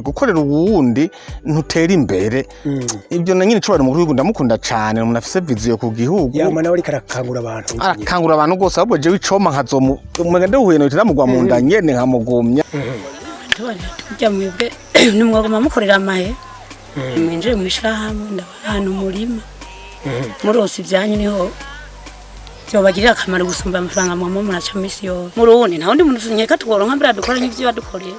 Gukorera uwundi ntutera imbere. Ibyo na nyine icubahiro umukuru w'igihugu, ndamukunda cane, umuntu afise vision ku gihugu. Yama nawe ariko arakangura abantu. Arakangura abantu rwose. Ahubwo jewe icoma nkazomu umenga ndahuye no ndamugwa mu nda nyene nkamugumya. Tubarira tujya mwebwe nimwaguma mukorera amahe, mwinjire mu ishirahamwe, ndabaha umurima, murose ibyanyu niho byobagirira akamaro gusumba amafaranga mwama muraca misi yose. Murundi nta wundi muntu nkeka tworonka mbere dukora nk'ivyo badukoreye.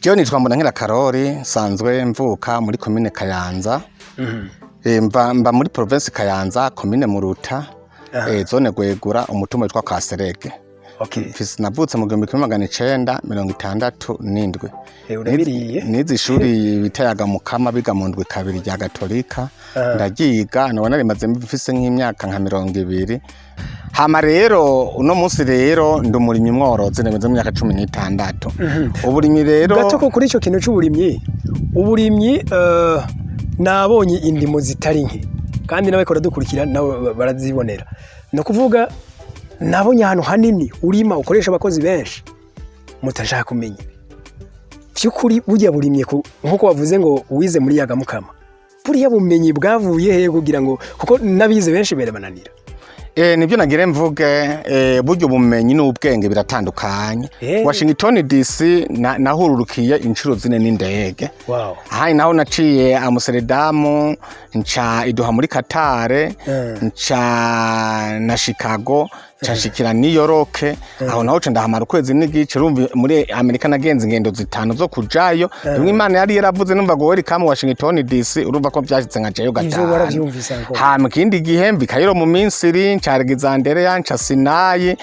Jewe nitwa Mbonankera Karori, nsanzwe mvuka muri komine Kayanza. Mba muri province Kayanza, komine Muruta, zone Gwegura, umutumba witwa Kaserege. Mfise navutse mu 1967. Urabiriye. Nize ishuri bita Yaga Mukama, biga mu ndwi kabiri rya Gatolika. Ndagiga nabona rimaze mfise nk'imyaka nka 20. Hama rero uno munsi rero ndi umurimyi mworozi, nemeze mu myaka 16. Uburimyi rero Gato ko kuri ico kintu c'uburimyi, uburimyi, nabonye indimo zitari nke kandi nawe dukurikira nabo barazibonera. Ni ukuvuga nabonye ahantu hanini urima, ukoresha abakozi benshi mutashaka kumenya vy'ukuri burya burimye nk'uko bavuze ngo wize muri Yaga Mukama, buriya bumenyi bwavuye he kugira ngo, kuko n'abize benshi berabananira? Nibyo nagire mvuge, burya ubumenyi n'ubwenge biratandukanye. Washington DC nahururukiye inshuro zine n'indege. Ahandi naho naciye Amsterdam, nca i Doha muri Qatar, nca na Chicago, nca nshikira New York. Aho naho nca ndahamara ukwezi n'igice. Urumva muri Amerika nagenze ingendo zitanu zo kujayo. Rimwe Imana yari yaravuze, numva ngo welcome Washington DC, urumva ko vyashitse nkajayo Ivyo gatanu. waravyumvise ngo. Hama ikindi gihe mva i Cairo mu Misiri, nca Alexandria, nca Sinayi,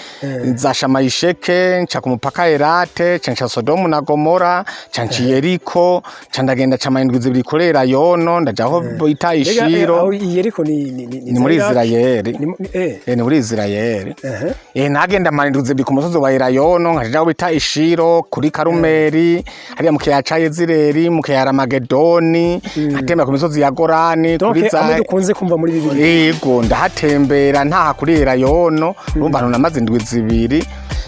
za Shamayisheke, nca ku mupaka Erate, nca nca Sodomu na Gomora, nca nca Yeriko, nca ndagenda nca amayindwi zibiri kuri Elayono, ndaja aho bita Mbega, Ishiro. aho Yeriko ni Ni muri Iraq? Isirayeli. Ni muri Isirayeli. Nagenda amayindwi zibiri ku musozi wa Elayono, nkaja aho bita Ishiro, kuri Karumeli, hariya mu kiyaya ca Yezireli, mu kiyaya Aramagedoni, nkatembera ku misozi ya Gorani, Donc kuri za amwe dukunze kumva muri Bibiliya. Yego, ndahatembera ntaha kuri Elayono. Urumva ahantu namaze indwi zibiri.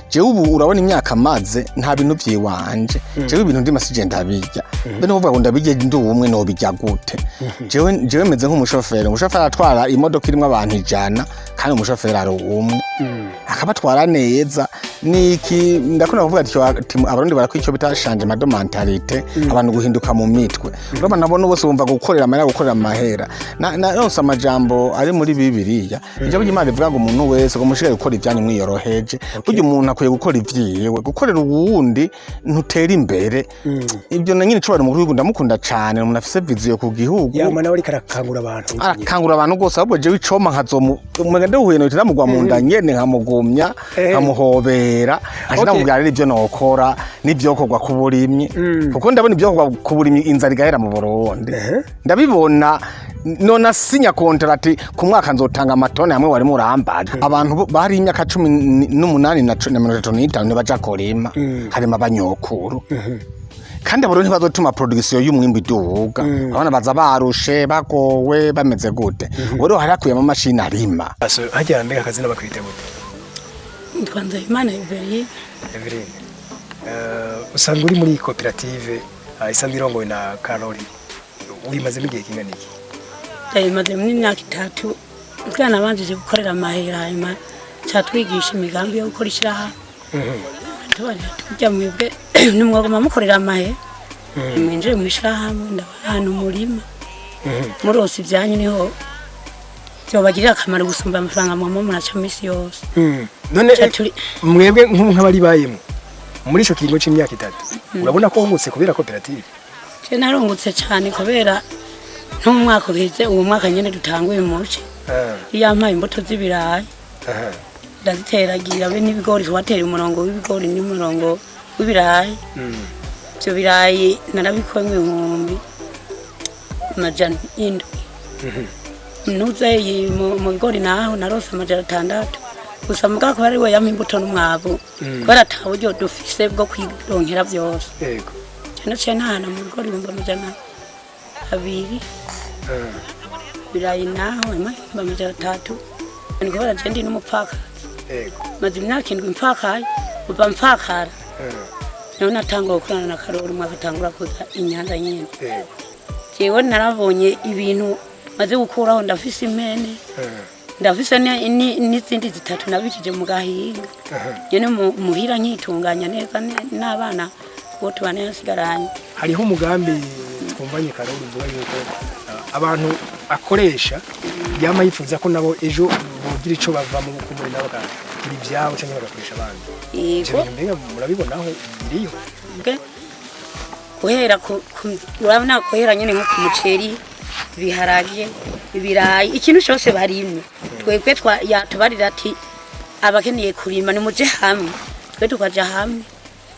Jewe ubu urabona imyaka maze, nta bintu vyiwanje. Jewe ibintu ndima sije ndabirya, mbe nukuvuga ngo ndabirye ndi umwe, nobirya gute? Jewe meze nk'umushoferi. Umushoferi atwara imodoka irimwo abantu 100, kandi umushoferi ari umwe, akabatwara neza. Niki ndakunda kuvuga ati Abarundi barakwiye icyo bita changement de mentalité, abantu guhinduka mu mitwe. Urabona nabona bose bumva gukorera amahera, gukorera amahera. Na ronse amajambo ari muri Bibiliya, ijambo ry'Imana rivuga ngo umuntu wese ngo mushigare gukora ibyanyu mwiyoroheje. Burya umuntu akwiye gukora ivyiwe, gukorera uwundi ntutera imbere. Ibyo na nyine icubahiro umukuru w'igihugu, ndamukunda cane, umuntu afise vision ku gihugu. Yama nawe ariko arakangura abantu. Arakangura abantu rwose. Ahubwo jewe icoma nkazomu umenga ndahuye no ndamugwa mu nda nyene nkamugumya, nkamuhobera, nkaca ndamubwira rero ibyo nokora n'ivyokorwa ku burimyi, kuko ndabona ivyokorwa ku burimyi inzara igahera mu Burundi. Ndabibona nona sinya contrat ku mwaka nzotanga amatoni hamwe wari murambaje. Abantu bari imyaka 18 na 35 ntibaja kurima, harimo abanyokuru. Kandi abo rero ntibazotuma production y'umwimbu iduga. Abana baza barushe, bagowe, bameze gute? Ubu rero hari hakwiye amamashini arima. Aso hajya mbega akazina bakwita gute? Nitwa Nzeyimana Everine. Eveline, usanzwe uri muri koperative isanzwe irongowe na Karori, uyimazemo igihe kingana iki? Ndayimazemo imyaka 3. Bwanabanjije gukorera amahera, hanyuma catwigisha imigambi yo gukora ishirahamwe. Tubarira tujya mwebwe nimwaguma mukorera amahe, mwinjire mu ishirahamwe, ndabaha umurima, murose ibyanyu niho byobagirira akamaro gusumba amafaranga mwama muraca misi yose. None Ca mwebwe nk'abari bayemo muri ico kiringo c'imyaka 3, urabona ko wungutse kubera koperative? Je narungutse cyane kubera nk'umwaka uheze, uwo mwaka nyene dutanguye muci, iyo yampaye imbuto z'ibirayi ndaziteragira be n'ibigori, twatera umurongo w'ibigori n'umurongo w'ibirayi. Ivyo birayi narabikuyemo 700,000. Ntuze mu bigori naho narose 600 gusa. Mugabo kubera ari we yampa imbuto n'umwavu, kubera ata buryo dufise bwo kwironkera vyose, naciye ntahana mu bigori 200,000. Ibirayi naho 300,000. Ni kubera je ndi n'umupfakazi. Maze imyaka 7 mpfakaye. Kuva mpfakara Naho natangura gukorana na Karori umwaka atangura kuza inyanza nyene. Yego. Jewe narabonye ibintu maze gukuraho, ndafise impene, ndafise n'izindi zitatu nabikije mu gahinga nyene muhira, nkitunganya neza n'abana bo tubana nsigaranye. Hariho umugambi twumvanye Karori uvuga yuko abantu akoresha yama yifuza ko nabo ejo bogira ico bavamo, kumuri nabo bakagira ivyabo canke bagakoresha abandi. Ivyo bintu mbega murabibonaho biriyo? Bwe guhera urabona guhera nyene nko ku muceri, ibiharage, ibirayi, ikintu cyose barimye, twebwe yatubarira ati abakeneye kurima nimuje hamwe, twe tukaja hamwe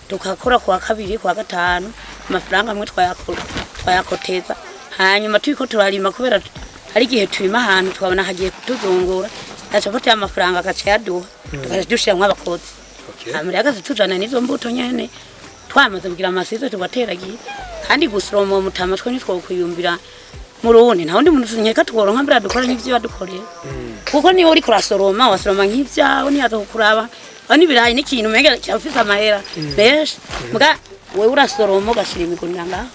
tukakora kuwa kabiri, kuwa gatanu, amafaranga amwe twayakoteza, hanyuma turiko turarima, kubera hari igihe turima ahantu tukabona hagiye kutuzungura, aca afata amafaranga agaca yaduha, tukaca dushiramwo abakozi. Hanyuma rero agaca tujana n'izo mbuto nyene twamaze kugira amasizo, tugateragira kandi gusoroma uwo mutama twe ntitwokwiyumvira mu rundi, nta wundi muntu nkeka tworonka mbere dukora nk'ivyo badukorera, kuko niba uriko urasoroma wasoroma nk'ivyawe ntiyaza kukuraba aho n'ibirayi n'ikintu umenga kirafise amahera menshi, muga wewe urasoroma ugashira imigunira ngaho,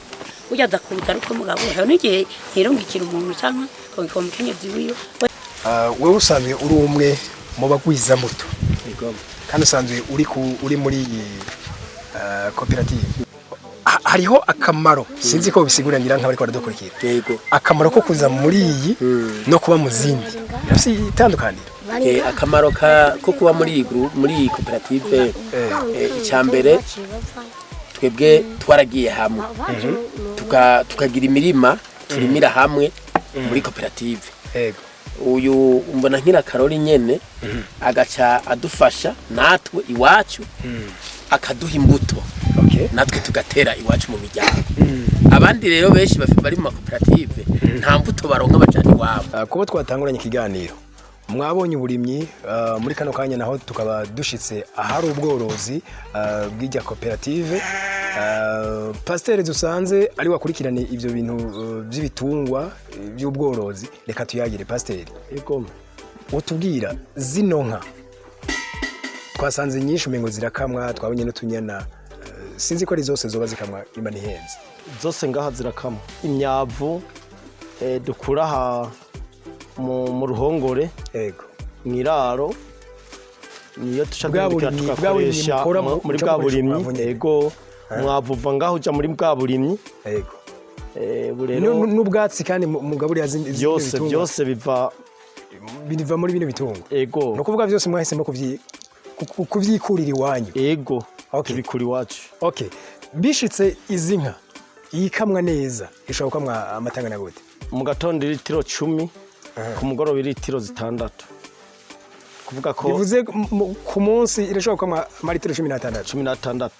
burya aza kuza ariko mugabo hariho n'igihe ntirungikira umuntu canke akabikora umukenyezi wiwe. Wewe usanzwe uri umwe mu bagwizambuto kandi usanzwe uri muri iyi koperative. Hariho akamaro, sinzi ko bisigura ngira nk'abariko baradukurikira, akamaro ko kuza muri iyi no kuba mu zindi birafise itandukaniro? Akamaro ko kuba muri iyi muri iyi koperative, icya mbere twebwe twaragiye hamwe tukagira imirima turimira hamwe muri koperative. Uyu mbona nkira Karori nyene agaca adufasha natwe iwacu, akaduha imbuto, natwe tugatera iwacu mu miryango. Abandi rero benshi bari mu makoperative nta mbuto baronka bajana iwabo. Kuba twatanguranye ikiganiro mwabonye uburimyi, muri kano kanya naho tukaba dushitse ahari ubworozi bw'ijya koperative. Pasiteri dusanze ari wakurikirane ivyo bintu by'ibitungwa, by'ubworozi, reka tuyagire. Pasiteri, utubwira zino nka twasanze nyinshi umengo zirakamwa, twabonye n'utunyana, sinzi ko ari zose zoba zikamwa imba ntihenze. Zose ngaha zirakama imyavu dukura aha mu ruhongore, mw'iraro, niyo tuca Bwa duhindukira burimyi tugakoresha mukora muri muca bwa mukoresha burimyi. umwavu nyene. Ego, umwavu uva ngaho uja muri bwa burimyi. Ubu rero N'ubwatsi kandi mugaburira zino byose bitungwa byose biva biva muri bino bitungwa? Ego. Ni ukuvuga byose mwahisemo kuvyikurira iwanyu? Ego. Okay. Tubikura iwacu. Okay, bishitse izi nka ikamwa neza ishobora gukamwa amata angana gute? Mu gatondo iritiro 10, ku mugoroba iritiro 6, kuvuga ko Bivuze ku munsi irashobora gukamwa amaritiro 16? 16.